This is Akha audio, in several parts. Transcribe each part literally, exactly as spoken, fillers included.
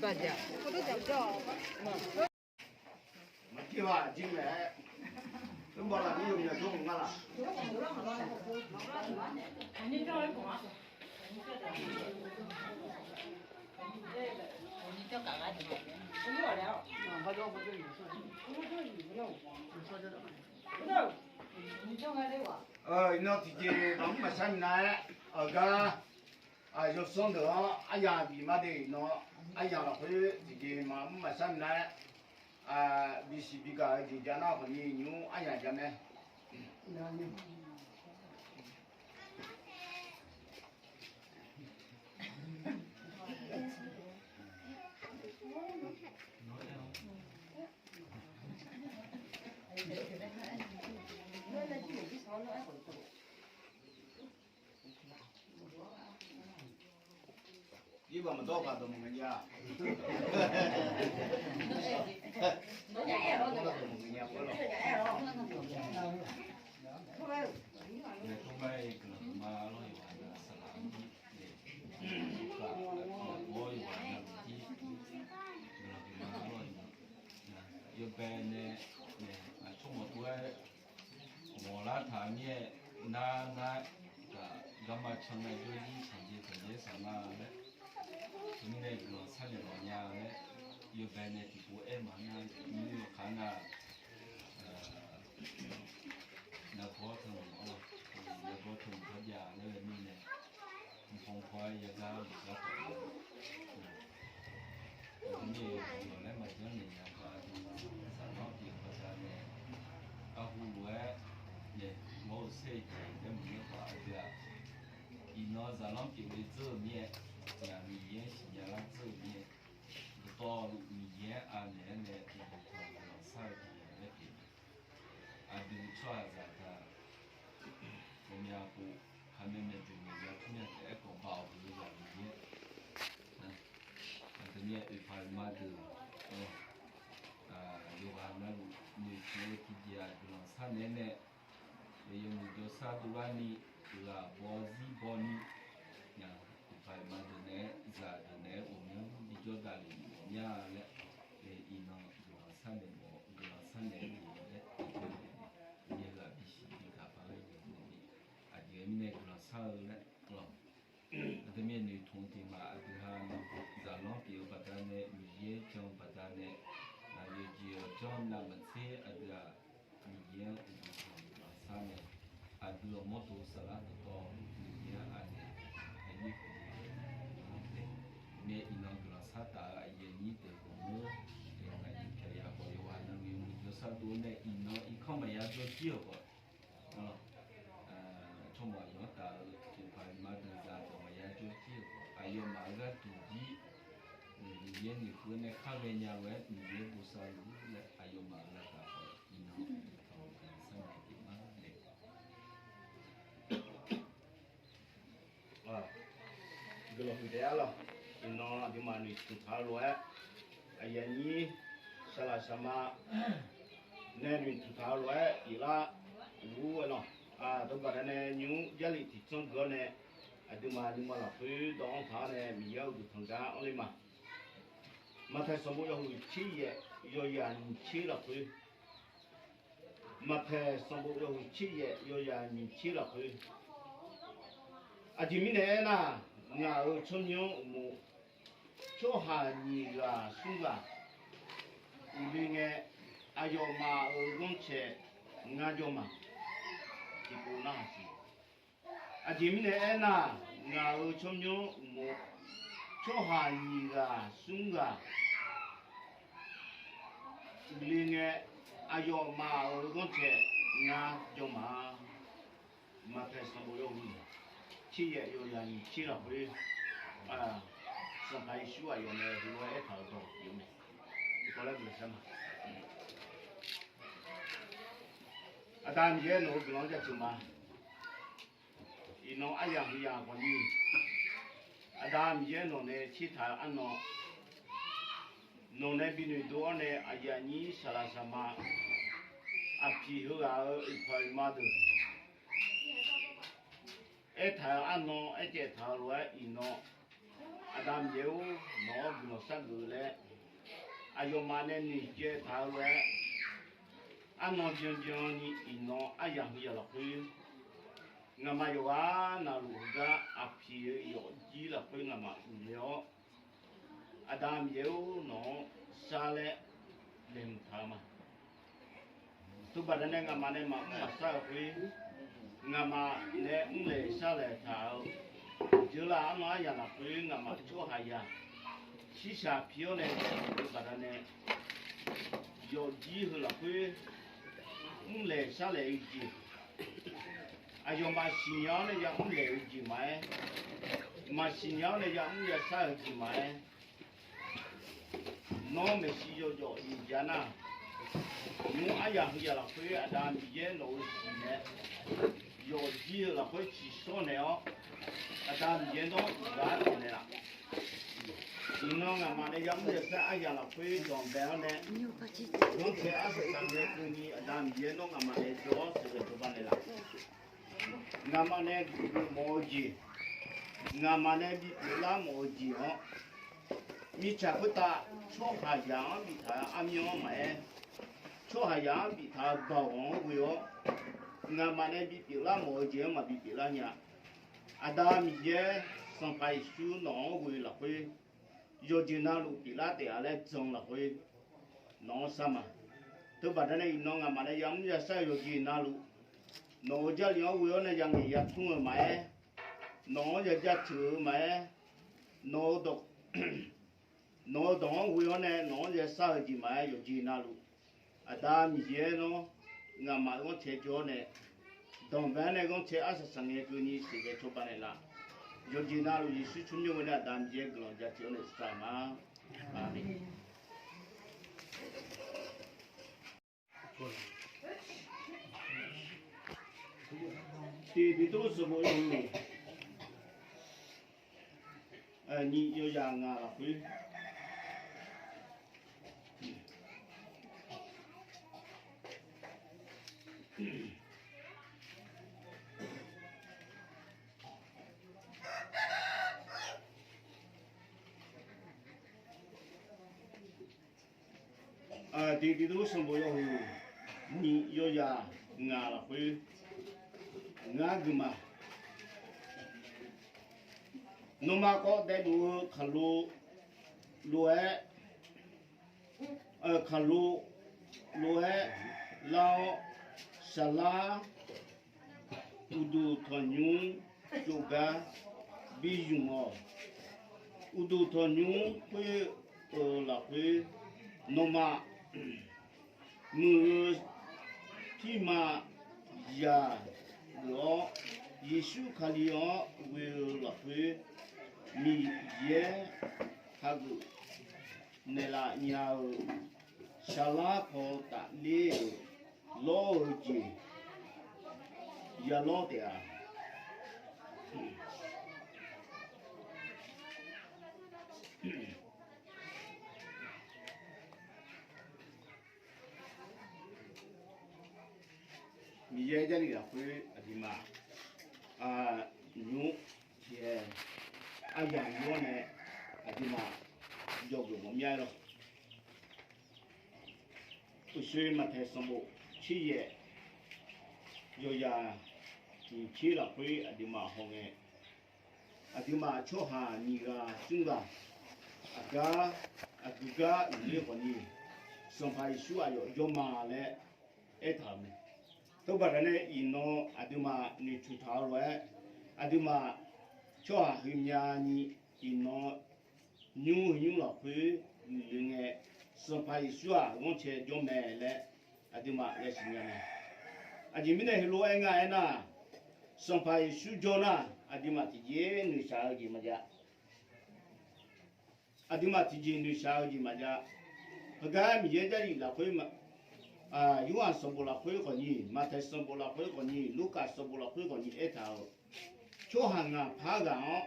Maqciv-aq jir mae-aer, tmr bawlaf ni yawmyaq jawr-eu ngar laf. Iqnan tiqjeq maqmr maqshar minav-aer, aqgar, yawsanr deuq-anr aryaq bif ma de iqnan, aryaq lafkhoer tiqjeq maqmr maqshar minav-aer, bisiq bigaq-eu jeq jav nar khawfni nymr aryaq jav mae. Irbaq maqdawr baq dawq maqngae jav. Nae tmr ma-aer guiqlanq ma lawr yawqghaq na saqlaq-anr jir nae, aqbawr yawqghaq na luf jir guiqlanq ma lawr yawqghaq na yawbae nae, nae aqcawq mawf tov-aer mawq lar taq mir-aer nar nar-aer, garma can nae jawr jir tanqjeq tanqjeq-aer saq nga laer, teumirnae guiqlanq sharnaeq lawq nya laer, yawbae nae tiqpov aer maq nar nymr yawkaq nga, naqgawr teu mq-anr, naqgawr teu mq parjav laer mirnae, mqpaw paw-aer yagar maqgar taq-a. Aqdui mirnae yawqghaq laer maqjanr naeq nya-eu, zaqlanr pyeuf-eu baqdanae, arhu lof-aer nae mawr-eu saer-eu jeq laer maqngeur khawf aqdui-aq, iqnan zaqlanr pyeuf-eu dzeur-eu mir-aer, Miqyaer-anr siqnya lar dzeur-eu mir-aer, dawqtawvluf Miqyaer-anr anaeq-aer nae iqnan guiqlanq shar-eu jeq laer pyeuf-eu. Aqdui tsawrhaqzaq deuq-aq, ghawqmya pov khaqmae maeqdzoeq maeqya tsawrmyanr taef-aer khawf baoq huiq-eu zaq Miqyaer, aqdui mirnae oeqpaq oeqma deuq yawqghaq navluf noeqtmq-eu tiqjeq-aq guiqlanq shar naeq-aer nae, yawmuiq jawrshar dovlar ni, ghaq baw zir baw ni, oeqpaq oeqma deuq naeq-aer zaq deuq naeq-aer ghawqmyanr bijawr davlef nya laer, iqnan guiqlanq shar naeq mawf-eu guiqlanq shar naeq-aer jeq laer, aqdui ghaq bisiq bigaq paq-aer jeq nae, aqjeq mirnae guiqlanq shar-eu laer lawq. Aqdui mirnae noeqtmq-eu tiq maq aqdui ha zaqlanr pyeuf-eu baqdanae, Miqyaer jan-eu baqdanae, yawqjeq yawqjanr navmaqtser aqdui-aq, Miqyaer-anr uqduq tanqpuq guiqlanq shar nae, aqdui-euq mawrdo saflar dawqtawvluf Miqyaer-anr anaeq aqnyir khawf nae, nae iqnan guiqlanq shar taf-eu aqyuif aqnyir deuq khawf-anr, ngaq nyiq pyaq ya khawf yawqghaq navluf yawmuiq jawrshar dov nae iqnan irkanr maqya jawr jir-euq khawf, tsawrmawq yawqha taf-euq oeqpaq oeqma deuq zaq dawq maqya jawr jir-euq khawf, aqyawfmaf-euq gharduq jir, Miqyaer noeqkeuv nae khar ghaenya lof-aer Miqyaer bosav luf-ur laer aqyawfmaf-euq lavtaf khawf iqnan tanqpuq guiqlanq shar naeq pyeuf ma nae. Guiqlanq huiq taef-a lawq. Iqnan aqduimaf noeqtmq taq-eu lof-aer, aqyuif aqnyir saqlaq saqma nae noeqtmq taq-eu lof-aer iqlar ur-aer lawq. Dawqgaq danae nymr Jarlif tiqtsanr gui-awr nae, aqduimaf nuima lafkhoer dawvanr taq-awr nae Miqyaer-euq uqduq tanq gar anr le ma. Maqtaeq sanqbof yawhuiq tser yaef yawzaq nyiq tser lafkhoer Maqtaeq sanqbof yawhuiq tser yaef yawzaq nyiq tser lafkhoer, aqjeq mirnae aernar, ngaq-euq tsawrmyanr uqmov, tsawrhaq nyiq ghaq smr ghaq uiqle ngae, aqyawfmaf-euq ghanrcae ngar jawr ma. Tiqpov narhaq siq. Aqjeq mirnae aernar, ngaq-euq tsawrmyanr uqmov, tsawrhaq nyiq ghaq smr ghaq uiqle ngae, aqyawfmaf-euq ghanrcae ngar jawr ma. Maqtaeq sanqbof yawhuiq tser yaef yawzaq nyiq tser lafkhoer, Sanqpaq Yeqsur aqyawf nae heulof-aer aertaq-euq dawq pyeuf-eu mae. Tiqkawv laer guiqlanq shar ma. Aqda Miqyaer nawq-euq guiqlanq-anr jaceuq ma. Iqnan aryamq huiq yamq khawfni, Aqda Miqyaer nawq nae tsertaq-eu arnan, nawq nae bi noeqdov-awr nae aqyuif aqnyir saqlaq saqma, aqpiq heughaq-euq oeqpaq oeqma deuq aertaq-euq arnan aercaev taq-eu lof-aer iqnan, Aqda Miqyaer-or, nawq-anr guiqlanq shargeuf laer, aqyawfmaf nae noeqtsaev taq-eu lof-aer, arnan byanbyan ni iqnan aryaq heu yaq lafkhoer, ngaqma yawqghaq navluf heugar aqpiq-eu yawfjir lafkhoer ngaqma uiqle-awr, Aqda Miqyaer-or, nawq-anr shar laer laeqhmq taq-eu ma. Teubaqda nae ngaqma nae maqmr maqshar-eu khoer, ngaqma nae mrlaeq sharlaeq taq-eu jeurlav arnan aryaq lafkhoer ngaqma tsawrhaqzaq shirshaq pi-awr nae, teubaqda nae yawfjir heu lafkhoer mrlaeq sharlaeq-eu jeq, aqyawfmaf siqnya-awr nae yamr laeq-eu jeq maqaer, maqsiqnya-awr nae yamr yashar-eu jeq maqaer, nawr maeqshi yawjawf yuf jav nar, nymr aryaq heu yaq lafkhoer Aqda Miqyaer nawq-euq siqnaeq, yawfjir-eu lafkhoer ciqshawr naeq-awr, Aqda Miqyaer nawr uqghaq-aer taeqnaeq laf. Iqnan ngaqma nae yamr yashar aryaq lafkhoer danqbae-awr nae, ghanrcae arsaq saqngae keuvni Aqda Miqyaer nawr ngaqma nae jawr-awr sheuqghae cawba naeq laf. Ngaqma nae geufmawf-eu jeq, ngaqma nae bipyeuf lar mawf-eu jeq-anr, mirtsaq khoertav tsawrhaqzaq-anr biftaq-eu armyanr-anr maqaer, tsawrhaqzaq-anr biftaq-eu baoq-anr ghoe-awr, ngaqma nae bipyeuf lar mawf-eu jeq-anr maqbi pyeuflar nya. Aqda Miqyaer, Sanqpaq Yeqsur nawq-anr ghoe lafkhoer, yawqjeq navluf pyeuflar taef-a laer jan lafkhoer, nawq-anr shar ma. Teubaqda nae iqnan ngaqma nae yamr yashar-eu yawqjeq navluf, nawq-euq Jarlif-anr ghoe-awr nae yangaeq yatmr-eu maqaer, nawq-anr yajaceuq-eu maqaer, nawq-eu dawq, nawq-eu dawq-anr ghoe-awr nae nawq-anr yashar-eu jeq maqaer, yawqjeq navluf, Aqda Miqyaer nawr ngaqma ghanrcae jawr-awr nae, danqbae-awr nae ghanrcae arsaq saqngae keuvni sheuqghae cawba naeq laf. Yawqjeq navluf Yeqsur tsawrmyanr ghoe nae Aqda Miqyaer guiqlanq jaceuq-awr nae tsaq ma. Aqmeq. Tiq Beqtuvluv sanqbof yawhuiq nyiq yawzaq ngaq lafkhoer, Tiq Beqtuvluv sanqbof yawhuiq nyiq yawzaq ngaq lafkhoer, ngar guiqma, nawmaf kawv daefluf-eu khaqlo lof-aer, khaqlo lof-aer lar-awr, saqlar uqduq tanqnymr jov gar bi ymq-awq. Uqduq tanqnymr khoer-euq lafkhoer, nawmaf muiq-eu tirma zaq geuf-awr, Yeqsur Kali-anr ghoe-eu lafkhoer, Miqyaer hageuf naeqlaf nya-eu saqlar paw tafler-euq lawr-eu jeq yalawr taef-a. Miqyaer Jarlif lafkhoer aqduimaf nymr tiqaer aryamq yur-awr nae aqduimaf yawgeuf mawf mya-aer lawq. Uqshoe Maqtaeq sanqbof tser yaef yawzaq nyiq tser lafkhoer aqduimaf hawngae, aqduimaf tsawrhaq nyiq ghaq smr ghaq, aqgar aqgeu gar uiqler khawfni, Sanqpaq Yeqsur aqyawf jawr ma laer aertaq-euq mae. Teubaqda nae iqnan aqduimaf noeqtmq taq-eu lof-aer, aqduimaf tsawrhaq heumyani iqnan nymr heunymr lafkhoer uiqle ngae, Sanqpaq Yeqsur-aq ghanrcae jawr mae laer aqduimaf yasiq nya mae. Aqjeq mirnae heulof-aer nga aernar, Sanqpaq Yeqsur jawr nar, aqduimaf tiqjeq noeqshaq-eu jeq maqjav. Aqduimaf tiqjeq noeqshaq-eu jeq maqjav. Heugar Miqyaer Jarlif lafkhoer, Yorhaq sanqbof lafkhoer khawfni, Maqtaeq sanqbof lafkhoer khawfni, Lurkaf sanqbof lafkhoer khawfni aertaq-euq, tsawrhaq ngaq par ghaq-anr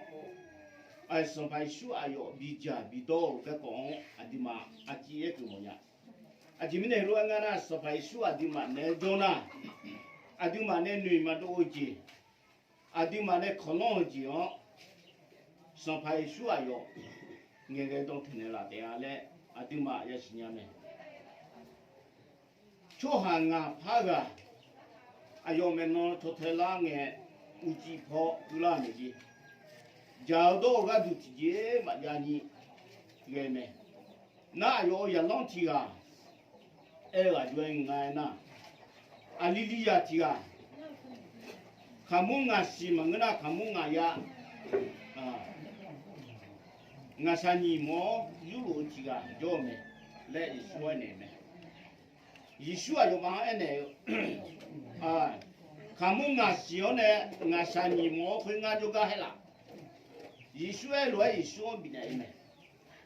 Sanqpaq Yeqsur aqyawf bidzaq bidawr-euq garkawv-anr aqduimaf aqciv aerkeuv mawfnya. Aqjeq mirnae heulof-aer ngar nar, Sanqpaq Yeqsur aqduimaf naeq-aer jawr nar, aqduimaf nae noeq maqdov-eu jeq, aqduimaf nae kawqlanr-eu jeq-anr Sanqpaq Yeqsur aqyawf ngaeqghae dan teqnaeq laf taef-a laer aqduimaf yasiq nya mae. Tsawrhaq ngaq par ghaq aqyawf maeqnan caw tae lar ngae, uqcif paw keuvlar-euq maeqjeq, jaq-eu dawr-eu gharduq tiqjeq maqjav ni ghae mae. Nar aqyawf-euq zaqlanr tiq ghaq aer-eu ghaq jov-aer nga aernar, aqli li zaq tiq ghaq, kaqmur ngaqsiq maqngeur nar kaqmur ngaqya, ngaqshaq nyiq mawf-awr yurluf-eu tiq ghaq jawr-eu mae laer Yeqsur aernaeq-eu mae. Yeqsur aqyawfmaf-anr aernaeq-eu, kaqmur ngaqsiq-awr nae ngaqshaq nyiq mawf-awr khoerngar jawrgar haer laf. Yeqsur aerlof-aer Yeqsur-anr bifnaeq-eu mae.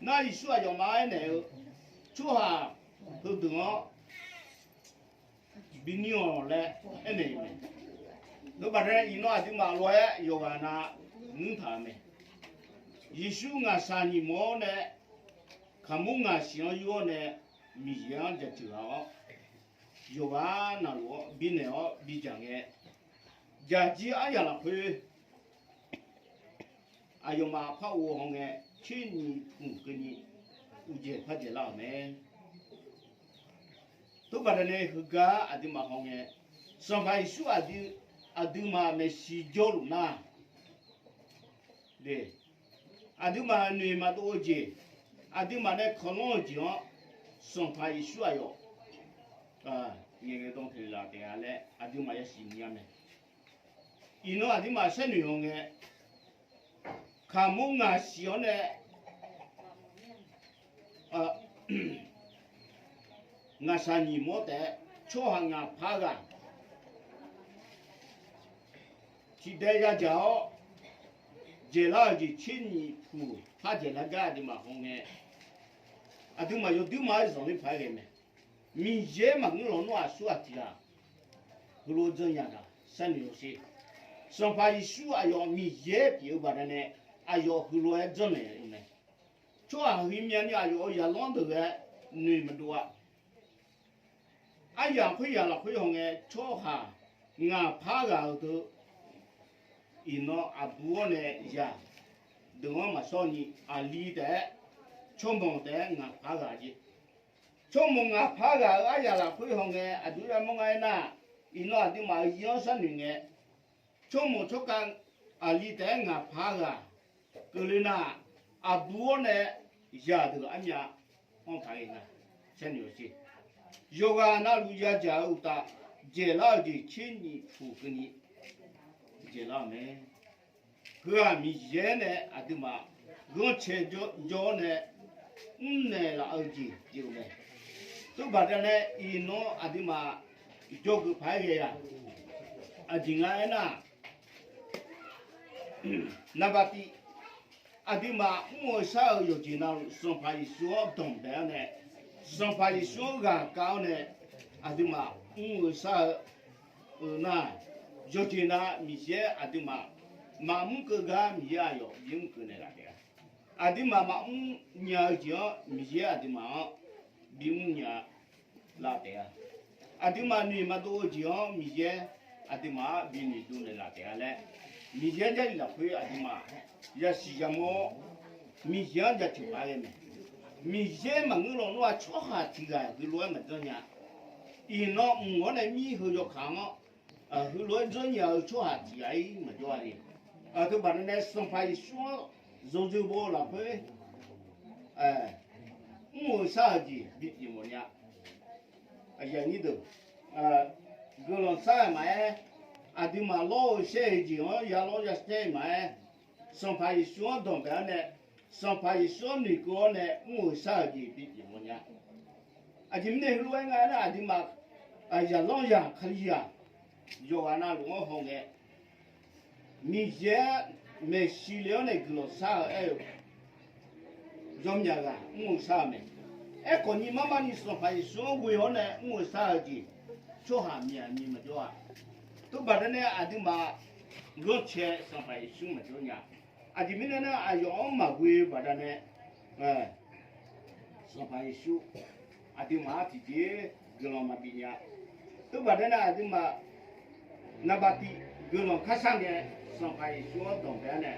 Nar Yeqsur aqyawfmaf-anr aernaeq-eu, tsawrhaq heudeuq-anr bi nir-awq laer aernaeq-eu mae. Teubaqda iqnan aqduimaf lof-aer yawqghaq na nuirtaq-eu mae. Yeqsur ngaqshaq nyiq mawf-awr nae kaqmur ngaqsiq-anr yur-awr nae Miqyaer-anr jaceuq ghaq-awr, yawqghaq navluf-anr binaeq-awr bidzaq ngae, jaqjir aryaq lafkhoer aqyawfmaf par ghov hawngae, tser nyiq pmq keuvni uqdzaeq par dzaeqlar-euq mae. Teubaqda nae heugar aqduimaf hawngae, Sanqpaq Yeqsur aqdui, aqduimaf maeqshi jawrluf nar, aqduimaf noeq maqdov-eu jeq, aqduimaf nae kanqlanr-eu jeq-anr Sanqpaq Yeqsur aqyawf ngaeqghae dan teqnaeq laf taef-a laer aqduimaf yasiq nya mae. Iqnan aqduimaf saernoeq hawngae, kaqmur ngaqsiq-awr nae ngaqshaq nyiq mawr taef-aer tsawrhaq ngaq par ghaq tiqdaev yadzaq-awr dzaeqlar-euq jeq tser nyiq pmq par dzaeqlar gar aqduimaf hawngae, aqduimaf yawduir ma-aer zanqler paq-aer ghae mae. Miqyaer maqngeur lawnmr aqsurghaq tiq ghaq heulof-aer janrnya gaq sharnoeq-awq sher. Sanqpaq Yeqsur aqyawf Miqyaer pyeuf-eu baqdanae aqyawf heulof-aer janrnaeq-eu mae. Tsawrhaq huiqmyani aqyawf-euq zaqlanr deuq ghae noeq maqdov-a. Aryaq khoeryaq lafkhoer hawngae tsawrhaq ngaq par ghaq-eu deuq iqnan aqbur-awr nae zaq deuq-anr maqshawr ni aqli taef-aer tsawrmawq taef-aer ngaq par ghaq jeq. Tsawrmawq ngaq par ghaq-euq aryaq lafkhoer hawngae aqjox yamawr nga aernar, iqnan aqduimaf-euq zir-anr sharnoeq ngae, tsawrmawq tsawrkav aqli taef-aer ngaq par ghaq keuvle nar, aqbur-awr nae zaq deuq armyav anr paq-aer nga sharnoeq-awq sher. Yawqghaq navluf yadzaq-eu uqtaf dzaeqlar-euq jeq tser nyiq pmq keuvni dzaeqlar-euq mae. Heu-aq Miqyaer nae aqduimaf ghanrcae jawr-awr nae mrnaeq laf-eu jeq pyeuf-eu mae. Teubaqda nae iqnan aqduimaf jawrgeuf paq-aer ghae-a. Aqjeq nga aernar, naqbaq tiv, aqduimaf mr-eu shar-eu yawqjeq navluf Sanqpaq Yeqsur-anr danqbae-awr nae, Sanqpaq Yeqsur-anr ghaqkav-awr nae, aqduimaf mr-eu shar-eu nar, yawqjeq na Miqyaer aqduimaf maqmr keuv gar Miqyaer aqyawf bimr keuv naeqlaf taef-a. Aqduimaf maqmr nya-eu jeq-anr Miqyaer aqduimaf-anr bimr nya laf taef-a. Aqduimaf noeq maqdov-eu jeq-anr Miqyaer aqduimaf-anr binoeq dov naeqlaf taef-a laer, Miqyaer Jarlif lafkhoer aqduimaf yasiq yamawr-awr, Miqyaer-anr jaceuq paq-aer ghae mae. Miqyaer maqngeur lawnmr-aq tsawrhaq tiq ghaq heulof-aer maqjanr nya. Iqnan mq-awr nae mir heu yawkaq-anr heulof-aer janrnya-eu tsawrhaq tiq ghaq-ir maqjawr-a ni. Teubaqda nae Sanqpaq Yeqsur-anr zanqdzeu baw-eu lafkhoer mr-euq shar-euq jeq bipyeuf mawf nya. Guiqlanq shar-euq maqaer, aqduimaf lawr-eu shaer-eu jeq-anr ya lawr ya shaer-eu maqaer, Sanqpaq Yeqsur-anr danqbae-awr nae, Sanqpaq Yeqsur-anr noeqkeuv-awr nae mr-euq shar-euq jeq bipyeuf mawf nya. Aqjeq mirnae heulof-aer nga aernar, aqduimaf zaqlanr zaq Kalizaq yawqghaq navluf-anr hawngae, Miqyaer maeqshi le-awr nae guiqlanq shar-eu aer-eu yawmyaq ghaq mr-eu shar-eu mae. Aerkhawf nyiq mar mar ni Sanqpaq Yeqsur-anr ghoe-awr nae mr-eu shar-eu jeq tsawrhaq myaq ni maqjawr-a. Teubaqda nae aqduimaf ghanrcae Sanqpaq Yeqsur maqjawr nya. Aqjeq mirnae nar, aqyawf-anr maqghoe-eu baqdanae Sanqpaq Yeqsur aqduimaf-anr tiqjeq guiqlanq maqbif nya. Teubaqda nae aqduimaf naqbaq tiv guiqlanq kharshar ngae, Sanqpaq Yeqsur-anr danqbae-awr nae,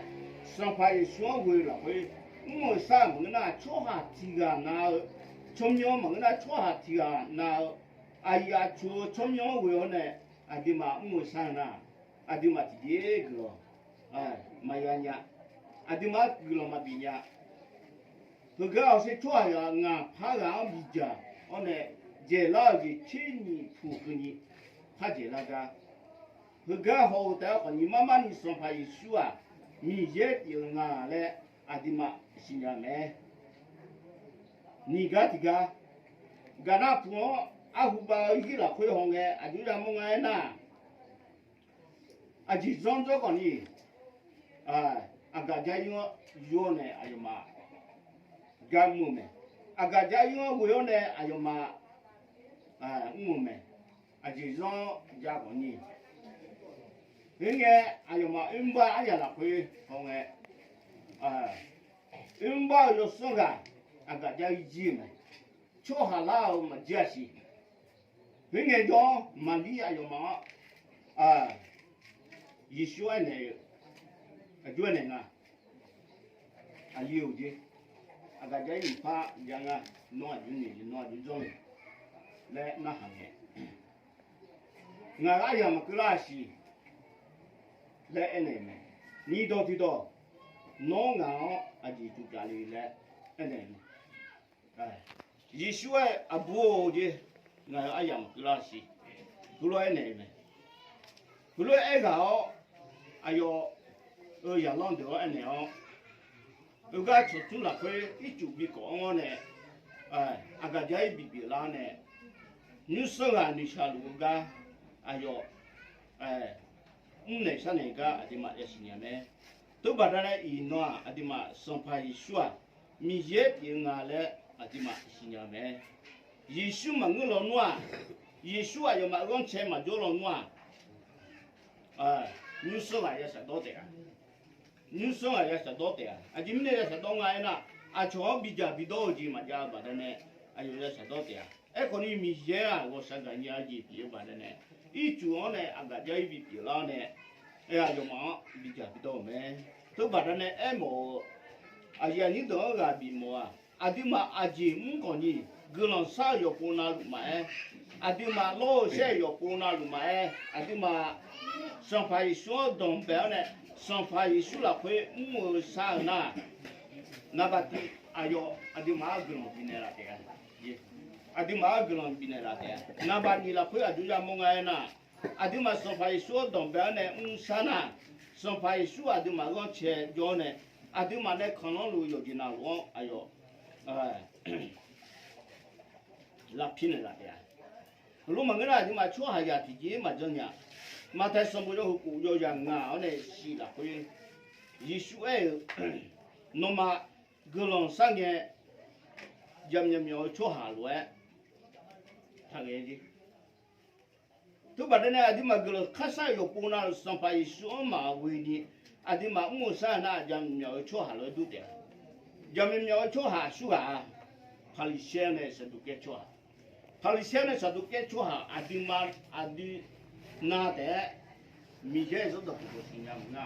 Sanqpaq Yeqsur-anr ghoe-eu lafkhoer Mr-euq shar-aq maqngeur nar, tsawrhaq tiq ghaq nav-eu tsawrmyanr maqngeur nar, tsawrhaq tiq ghaq nav-eu aqyuif aqtsu-eu tsawrmyanr ghoe-awr nae, aqduimaf mr-euq shar-eu nar, aqduimaf tiqjeq guiqlanq maqya nya. Aqduimaf-anr guiqlanq maqbif nya. Heugar hawsher tsawrhaq ghaq ngaq par ghaq-anr bidzaq-awr nae, dzaeqlar-euq jeq tser nyiq puq keuvni par dzaeqlar gar. Heugar haw-eu taef-aer khawfni, marmarni Sanqpaq Yeqsur-aq Miqyaer pyeuf-eu nga laer aqduimaf siqnya mae. Nyiq gar tiq gar, gaqnav puq-anr arhu bav-eu irjir lafkhoer hawngae aqjox yamawr nga aernar, aqjeq zanr dzawr khawfni, aqgaf jar ir-anr yur-awr nae aqyawfmaf gar mr-eu mae. Aqgaf jar ir-anr ghoe-awr nae aqyawfmaf mr-eu mae. Aqjeq zanr jav khawfni, khoerngae aqyawfmaf oermr bar aryaq lafkhoer hawngae, oermr bar-eu yawsanr ghaq aqgaf jar ir jir-eu mae. Tsawrhaq lar-eu maqjir-a siq. Khoerngae jawr-anr Maqlir aqyawfmaf-anr Yeqsur aernaeq-eu, aqjox aernaeq nga, aqli-euq jeq, aqgaf jar ir nyiq par jav nga, nawr aqjox nyiq jeq, nawr aqjox janr-eu laer narhaq ngae, ngaq-euq aryaq maqkeuv lar-a siq laer aernaeq-eu mae. Nyiq dawq tiq dawq, nawr ngaq-anr aqjeq tsovcaf le laer aernaeq-eu mae. Yeqsur aer, aqbur-or jeq, ngaq-euq aryaq maqkeuv lar-a siq. Heulof-aer aernaeq-eu mae. Heulof-aer aerghaq-awr, aqyawf-euq zaqlanr deuq-anr aernaeq-awr, heugar tsawqtsur lafkhoer ircuf bikawv-anr-awr nae, aqgaf jar ir bipyeuf lar-awr nae, nymrsanr ghaq noeqshaq luf-eu gar, aqyawf mrnaeq sharnaeq gar aqduimaf yasiq nya mae. Teubaqda nae iqnan-aq, aqduimaf Sanqpaq Yeqsur-aq Miqyaer pyeuf-eu nga laer aqduimaf siqnya-eu mae. Yeqsur maqngeur lawnmr-aq, Yeqsur aqyawfmaf ghanrcae maqjawr lawnmr-aq, nymrsanr ghaq ya shafdawr taef-a. Nymrsanr ghaq ya shafdawr taef-a. Aqjeq mirnae ya shafdawr nga aernar, aqcawq-anr bidzaq bidawr-eu jeq maqjav-eu baqdanae, aqyawf ya shafdawr taef-a. Aerkhawfni Miqyaer-aq ghawqshaq gaqnya jeq pyeuf-eu baqdanae, ircuf-anr nae aqgaf jar ir bipyeuf lar-awr nae, aqyawfmaf-anr bidzaq bidawr-euq mae. Teubaqda nae aermawf-eu aqyuif aqnyir deuq-anr ghaq bifmawf-aq, aqduimaf aqjeq mr khawfni, guiqlanq shar-eu yawqpov navluf maqaer, aqduimaf lawr-eu shaer-eu yawqpov navluf maqaer, aqduimaf Sanqpaq Yeqsur-anr danqbae-awr nae, Sanqpaq Yeqsur lafkhoer mr-eu shar-eu nar, naqbaq tiq aqyawf aqduimaf-anr guiqlanq bifnaeq laf taef-a. Aqduimaf-anr guiqlanq bifnaeq laf taef-a. Naqbaq nyiq lafkhoer aqjox yamawr nga aernar, aqduimaf Sanqpaq Yeqsur-anr danqbae-awr nae mr shar nar, Sanqpaq Yeqsur aqduimaf ghanrcae jawr-awr nae, aqduimaf nae khanqlanr-eu yawqjeq navluf-anr aqyawf lafpir naeqlaf taef-a. Heulof maqngeur nar, aqduimaf tsawrhaqzaq tiqjeq maqjan nya. Maqtaeq sanqbof yawhuiq khof yawzaq ngaq-awr nae shif lafkhoer, Yeqsur aer-eu, nawmaf guiqlanq shar ngae, jaqmyawf myawf-eu tsawrhaq lof-aer taqghae jer. Teubaqda nae aqduimaf guiqlanq kharshar-eu yawqpov navluf Sanqpaq Yeqsur-anr maqghoe ni, aqduimaf mr-eu shar-eu nar, jaqmyawf myawf-eu tsawrhaq lof-aer dur taef-a. Jaqmyawf myawf-eu tsawrhaq aqsurghaq-a, Paqliqsaer nae Saqduqkaer tsawrhaq. Paqliqsaer nae Saqduqkaer tsawrhaq aqduimaf aqdui na taef-aer Miqyaer-euq zanrdawq tiqkawv siqnya maqnga.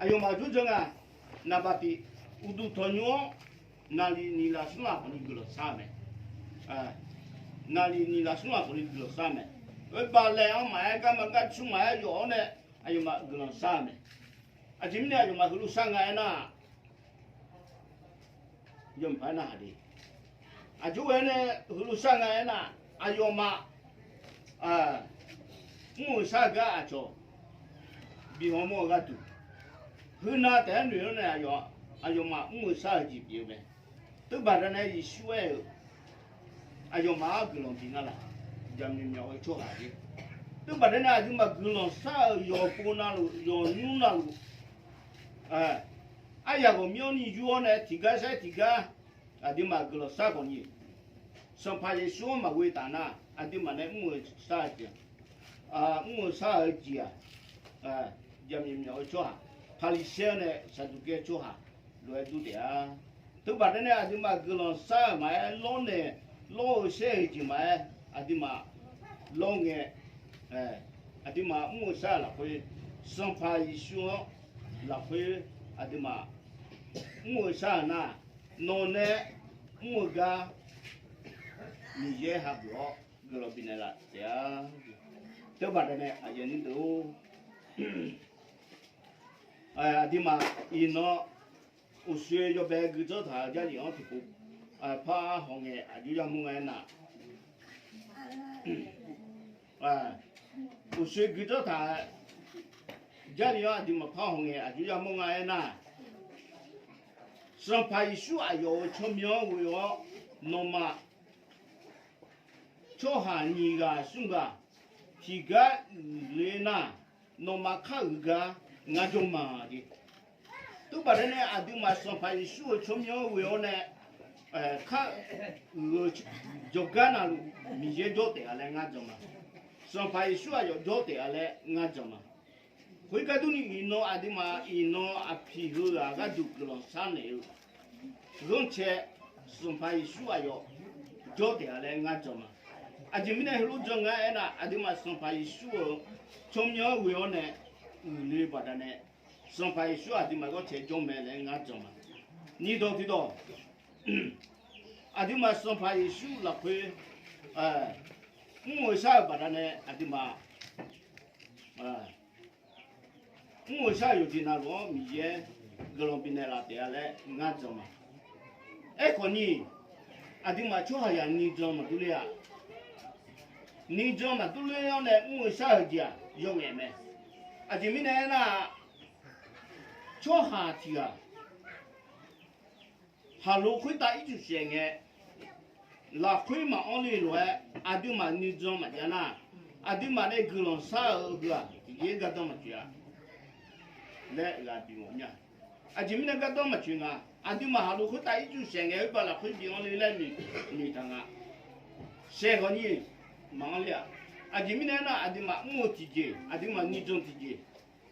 Aqyawfmaf jawrjan nga, naqbaq tiq, uqduq tanqnymr-anr naqliq nyiq laf smr laf khawfni guiqlanq shar-eu mae. Naqliq nyiq laf smr laf khawfni guiqlanq shar-eu mae. Oe baqlaeq-anr maqaer, garma garcur maqaer, yawf-awr nae aqyawfmaf guiqlanq shar-eu mae. Aqjeq mirnae aqyawfmaf heulof shar nga aernar, yawmqpaq aernar haq de. Aqjox ghae-aer nae heulof shar nga aernar, aqyawfmaf mr-euq shar-eu gar aqcawq bi hawmawr-eu gharduq, heunav taef-aer noeq-awr nae aqyawfmaf mr-euq shar-eu jeq pyeuf-eu mae. Teubaqda nae Yeqsur aer-euq, aqyawfmaf-anr guiqlanq bif nga laq, jaqmyawf myawf-eu tsawrhaq jer. Teubaqda nae aqduimaf guiqlanq shar-euq yawqpov navluf, yawqnymr navluf, aryaq ghawqmyanrni yur-awr nae tiqgar saer tiqgar aqduimaf guiqlanq shar khawfni, Sanqpaq Yeqsur-anr maqghoe taf nar, aqduimaf nae mr-eu shar-eu jeq, mr-eu shar-eu jeq-aq, jaqmyawf myawf-eu tsawrhaq, Paqliqsaer nae Saqduqkaer tsawrhaq lof-aer dur taef-a. Teubaqda nae aqduimaf guiqlanq shar-euq maqaer, lawrnaeq lawr-eu saer-eu jeq maqaer, aqduimaf lawr ngae, aqduimaf mr-eu shar-eu lafkhoer, Sanqpaq Yeqsur-anr lafkhoer aqduimaf mr-eu shar-euq nar, nawq nae mr-eu gar Miqyaer hageuf-awr guiqlanq bifnaeq laf taef-a. Teubaqda nae aqyuif aqnyir deuq-or, aqduimaf iqnan uqshoe yawbae guidzanr taq-eu Jarlif-anr tiqpov par hawngae aqjox yamawr nga aernar, uqshoe guidzanr taq-eu Jarlif-anr aqduimaf par hawngae aqjox yamawr nga aernar, Sanqpaq Yeqsur aqyawf-euq tsawrmyanr-anr ghoe-awr, nawmaf tsawrhaq nyiq ghaq smr ghaq tiqgar uiqler nar, nawmaf kar uiq gar ngar jawr ma jeq. Teubaqda nae aqduimaf Sanqpaq Yeqsur-euq tsawrmyanr-anr ghoe-awr nae, kar uiq-eu jawrgar navluf Miqyaer jawr taef-a laer ngar jan ma. Sanqpaq Yeqsur aqyawf jawr taef-a laer ngar jan ma. Khoergar durni iqnan aqduimaf iqnan aqpiq heughaq gharduq guiqlanq sharnaeq-eu ghanrcae Sanqpaq Yeqsur aqyawf jawr taef-a laer ngar jan ma. Aqjeq mirnae heulof jan nga aernar, aqduimaf Sanqpaq Yeqsur-euq tsawrmyanr-anr ghoe-awr nae uiqle baqdanae, Sanqpaq Yeqsur aqduimaf ghanrcae jawr mae laer ngar jan ma. Nyiqdawq tiqdawq, aqduimaf Sanqpaq Yeqsur lafkhoer mr-eu shar-euq baqdanae aqduimaf mr-eu shar-euq yawqjeq navluf-anr Miqyaer guiqlanq bifnaeq laf taef-a laer ngar jan ma. Aerkhawf ni, aqduimaf tsawrhaqzaq nuijan maqdur ler-a. Nuijan maqdur ler-awr nae mr-eu shar-euq jeq-aq yawf ngaef mae. Aqjeq mirnae aernar, tsawrhaq tiq ghaq haqlo khoertav ircuf saef ngae, lafkhoer maqanr le lof-aer aqduimaf nuijan maqjav nar, aqduimaf nae guiqlanq shar-eu heu-aq tiqjeq-ir gardanr maqtsoeq-a laer ghaq bimawf nya. Aqjeq mirnae gardanr maqtsoeq nga, aqduimaf haqlo khoertav ircuf saef ngae khoerbav lafkhoer bi anr le laer noeqtaq nga. Saef ghawqni maqanr ler-a. Aqjeq mirnae aernar, aqduimaf mr-eu tiqjeq, aqduimaf nuijan tiqjeq,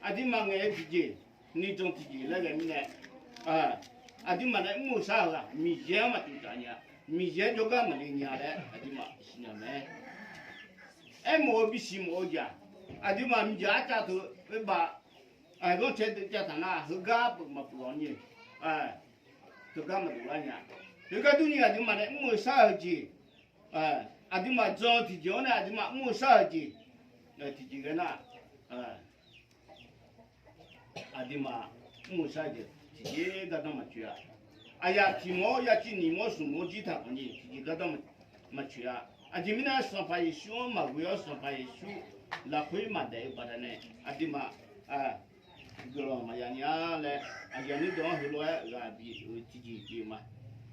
aqduimaf ngaeq-eu tiqjeq, nuijan tiqjeq laer ghae mirnae, aqduimaf nae mr-eu shar-euq-aq Miqyaer-anr maqtsoeq taf nya. Miqyaer jawrgar maqle nya laer aqduimaf siqnya mae. Aermawf-eu bisiq mawf-eu jeq-aq, aqduimaf miqdzaq arcav teu oerbav ghanrcae deuv cav taq nar, heugar peuq maqpeuq-awr ni, teugar maqdov lar nya. Heugar durni aqduimaf nae mr-eu shar-eu jeq, aqduimaf jan-eu tiqjeq-anr nae aqduimaf mr-eu shar-eu jeq, tiqjeq ghae nar, aqduimaf mr-eu shar-eu jeq tiqjeq-ir gardanr maqtsoeq-a. Aqyaf tiq mawr yaciv nyiq mawr smq mawr jir taq khawfni tiqjeq gardanr maqtsoeq-a. Aqjeq mirnae Sanqpaq Yeqsur-anr maqghoe-awr Sanqpaq Yeqsur lafkhoer maqdaef-eu baqdanae aqduimaf guiqlanq maqya nya laer aqyuif aqnyir deuq-anr heulof-aer ghaq bif-eu tiqjeq pyeuf ma.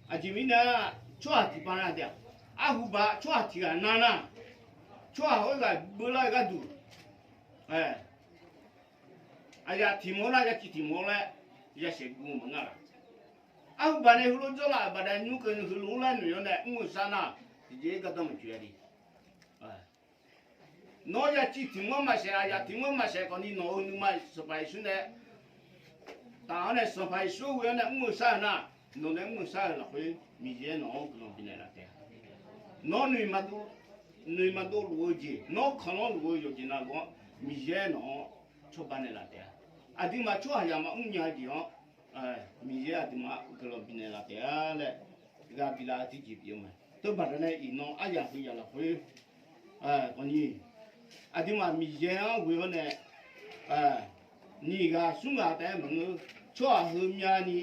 Aqjeq mirnae tsawrhaq tiqpav nar taef-a, arhuba tsawrhaq tiq ghaq nar nar, tsawrhaq khoerghaq beular-eu gharduq, aqyaf tiq mawr nar yaciv tiq mawr laer yasaef guv maqnga laf. Arhuba nae heulof jawrlaf-euq baqdanae nymr keuvni heulof-aer noeq-awr nae mr-eu shar nar, tiqjeq-ir gardanr maqtsoeq-a de. Nawr yaciv tiq mawr maqsaef, aqyaf tiq mawr maqsaef khawfni nawq-euq nuima Sanqpaq Yeqsur nae taf-awr nae Sanqpaq Yeqsur ghoe-awr nae mr-eu shar-eu nar, nawq nae mr-eu shar-eu lafkhoer Miqyaer nawq-anr guiqlanq bifnaeq laf taef-a. Nawr noeq maqdov luf-eu jeq, nawr kanqlanr luf-eu yawqjeq navluf-anr Miqyaer nawq-anr cawba naeqlaf taef-a. Aqduimaf tsawrhaqzaq maqmr nya-eu jeq-anr Miqyaer aqduimaf-anr guiqlanq bifnaeq laf taef-a laer ghaq biflaf-eu tiqjeq pyeuf-eu mae. Teubaqda nae iqnan aryaq heu yaq lafkhoer khawfni aqduimaf Miqyaer-anr ghoe-awr nae nyiq ghaq smr ghaq taef-aer maqngeur, tsawrhaq heumyani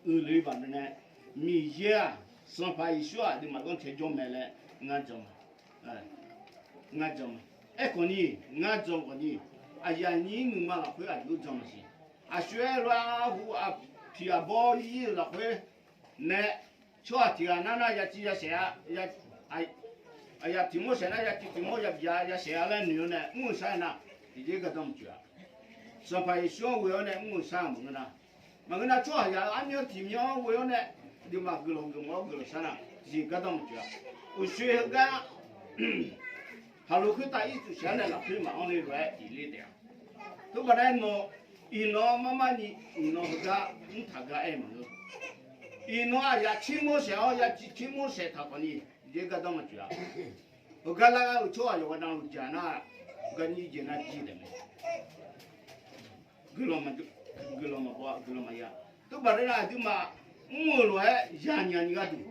uiqle baqda nae Miqyaer-aq, Sanqpaq Yeqsur-aq aqduimaf ghanrcae jawr mae laer ngar jan ma. Ngar jan ma. Aerkhawfni, ngar jan khawfni, aqyuif aqnyir nuima lafkhoer aqjox jan maqsiq. Aqshoe-aer lof-aer arhu aqpiq aqbawr ir-eu lafkhoer nae tsawrhaq tiq ghaq nar nar yaciv yasaef-a, aqyaf tiq mawr saef nar yaciv tiq mawr yabiq-a yasaef-a laer noeq-awr nae mr-eu shar-eu nar, tiqjeq-ir gardanr maqtsoeq-a. Sanqpaq Yeqsur-anr ghoe-awr nae mr-eu shar-eu maqngeur nar, maqngeur nar tsawrhaqzaq-eu armyanr tiq myanr-anr ghoe-awr nae aqduimaf guiqlanq geufmawf-awr guiqlanq shar nar, tiqjeq-ir gardanr maqtsoeq-a. Uqshoe heugar haqlo khoertav ircuf saef-awr nae lafkhoer maqanr le lof-aer iqler taef-a. Teubaqda-aer nawr iqnan-anr marmarni iqnan heugar mrtaq gar aer maqngeur. Iqnan aqyaf tser mawr saef-awr yaciv tser mawr saef taq khawfni tiqjeq-ir gardanr maqtsoeq-a. Heugar lar gar-eu tsawrhaq yawqghaq navluf jaq nar, garnyi jeq nar jir taef mae. Guiqlanq maqjawr, guiqlanq maqbaw-a, guiqlanq maqya. Teubaqda nar aqduimaf mr-euq lof-aer yanyani gharduq,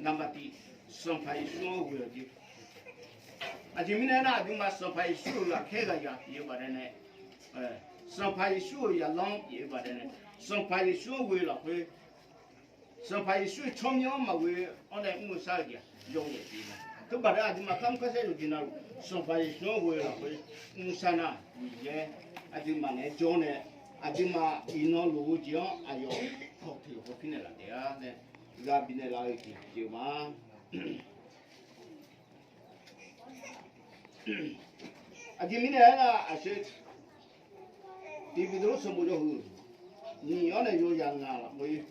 naqmaqtiv Sanqpaq Yeqsur-anr ghoe-awq jeq. Aqjeq mirnae aernar, aqduimaf Sanqpaq Yeqsur-euq ghaqkhaer ghaqzaq pyeuf-eu baqdanae, Sanqpaq Yeqsur-euq zaqlanr pyeuf-eu baqdanae, Sanqpaq Yeqsur-anr ghoe-eu lafkhoer, Sanqpaq Yeqsur-euq tsawrmyanr maqghoe-awr nae mr-eu shar-eu jeq-aq yawnyaf pyeuf mae. Teubaqda aqduimaf kamq karsaer yawqjeq navluf Sanqpaq Yeqsur-anr ghoe-eu lafkhoer mr shar nar, Miqyaer aqduimaf naeq-aer jawr nae, aqduimaf iqnan loq-eu jeq-anr aqyawf kawq teq hawpir naeqlaf taef-a laer ghaq bifnaeq laf-eu jeq pyeuf ma. Aqjeq mirnae aernar, aqsur tiqbif deuq-anr sanqbof yawhuiq nyiq-anr nae yawzaq ngaq lafkhoer,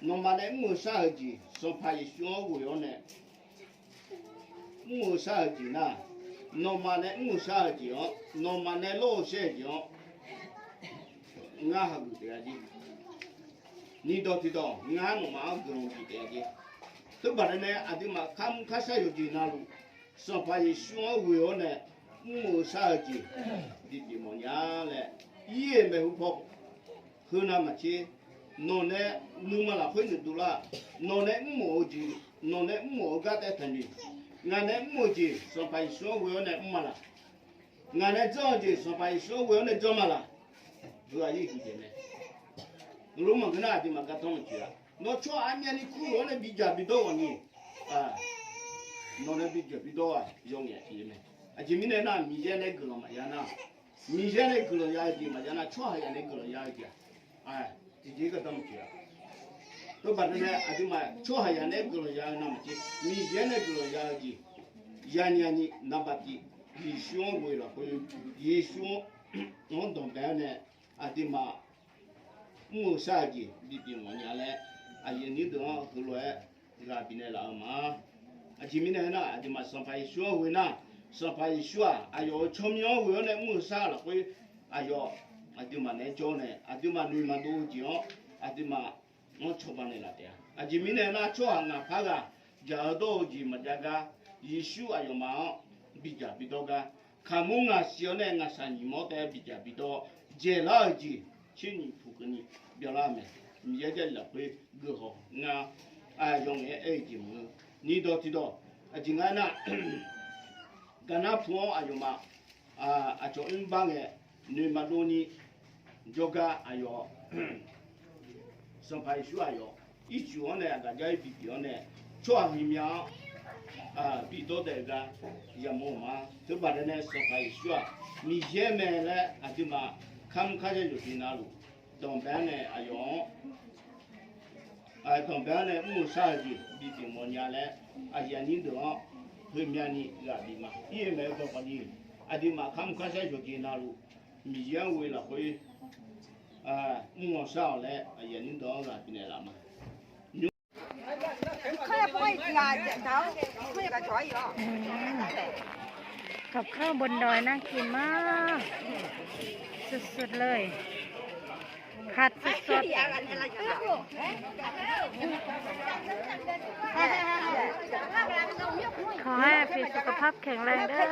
nawmaf nae mr-eu shar-eu jeq Sanqpaq Yeqsur-anr ghoe-awr nae mr-eu shar-eu jeq nar, nawmaf nae mr-eu shar-eu jeq-anr, nawmaf nae lawr-eu shaer-eu jeq-anr ngar hageuf taef-a jeq. Nyiqdawq tiqdawq ngar nawmaf-anr guiqlanq bif taef-a jeq. Teubaqda nae aqduimaf kamq karsaer yawqjeq navluf Sanqpaq Yeqsur-anr ghoe-awr nae mr-eu shar-eu jeq bipyeuf mawfnya laer, ir-euq maeqhu paw heunav maqtser. Nawq nae nuima lafkhoer noeqdov lar. Nawq nae mrmawf-eu jeq, nawq nae mrmawf-eu gar taev taqnoeq. Ngaq nae mr-eu jeq Sanqpaq Yeqsur-anr ghoe-awr nae mr ma laq? Ngaq nae janr-eu jeq Sanqpaq Yeqsur-anr ghoe-awr nae janr ma laq? Heu-aq ir huiq daef mae. Lormanq geur nar aqduimaf gardanr maqtsoeq-a. Nawr tsawrhaq armyavni kurlof-anr nae bidzaq bidawr ghawqni, nawq nae bidzaq bidawr-aq yawnyaf pyeuf-eu mae. Aqjeq mirnae nar, Miqyaer nae guiqlanq maqya nar, Miqyaer nae guiqlanq ya-eu jeq maqya nar, tsawrhaqzaq nae guiqlanq ya-eu jeq-aq, tiqjeq gardanr maqtsoeq-a. Teubaqda nae aqduimaf tsawrhaqzaq nae guiqlanq ya-eu navmaqtser, Miqyaer nae guiqlanq ya-eu jeq yanyani naqbaqtiv Yeqsur-anr ghoe-eu lafkhoer, Yeqsur-anr danqbae-awr nae aqduimaf mr-eu shar-eu jeq bipyeuf mawfnya laer, aqyuif aqnyir deuq-anr heulof-aer ghaq bifnaeq laf-eu ma. Aqjeq mirnae aernar, aqduimaf Sanqpaq Yeqsur-anr ghoe nar, Sanqpaq Yeqsur-aq aqyawf-euq tsawrmyanr-anr ghoe-awr nae mr-eu shar lafkhoer, aqyawf aqduimaf naeq-aer jawr nae aqduimaf noeq maqdov-eu jeq-anr aqduimaf-anr cawba naeqlaf taef-a. Aqjeq mirnae aernar, tsawrhaq ngaq par ghaq dzaq-eu dawr-eu jeq maqjav gar, Yeqsur aqyawfmaf-anr bidzaq bidawr gar, kaqmur ngaq siq-awr nae ngaqshaq nyiq mawr taef-aer bidzaq bidawr-awr, dzaeqlar-euq jeq tser nyiq puq keuvni byanlar-eu mae. Miqyaer Jarlif lafkhoer guihaw ngar yawnaeq-aer aer-eu jeq maqngeur. Nyiqdawq tiqdawq aqjeq nga aernar, gaqnar pu-anr aqyawfmaf aqcawq mrbar ngae noeq maqdov ni jawrgar aqyawf Sanqpaq Yeqsur aqyawf ircuf-anr nae aqgaf jar-ir bipyeuf-awr nae, tsawrhaq huiqmya-anr bidawr daef-eu gar yamawr-eu ma. Teubaqda nae Sanqpaq Yeqsur-aq Miqyaer mae laer aqduimaf kamq kar yaer yawqjeq navluf danqbae-anr nae aqyawf-anr danqbae-anr nae mr-eu shar-eu jeq bipyeuf mawfnya laer, aqyuif aqnyir deuq-anr heumyani ghaq bif ma. Ir-eu maeq-eu dawq khawfni, aqduimaf kamq kar yaer yawqjeq navluf Miqyaer-anr ghoe lafkhoer mr-awq shar-awq laer aqyuif aqnyir deuq-anr ghaq bifnaeq laf ma.กับข้าวบนดอยน่ากินมาก สุดๆเลย ผัดสดๆ ขอให้พี่สุขภาพแข็งแรงเด้อ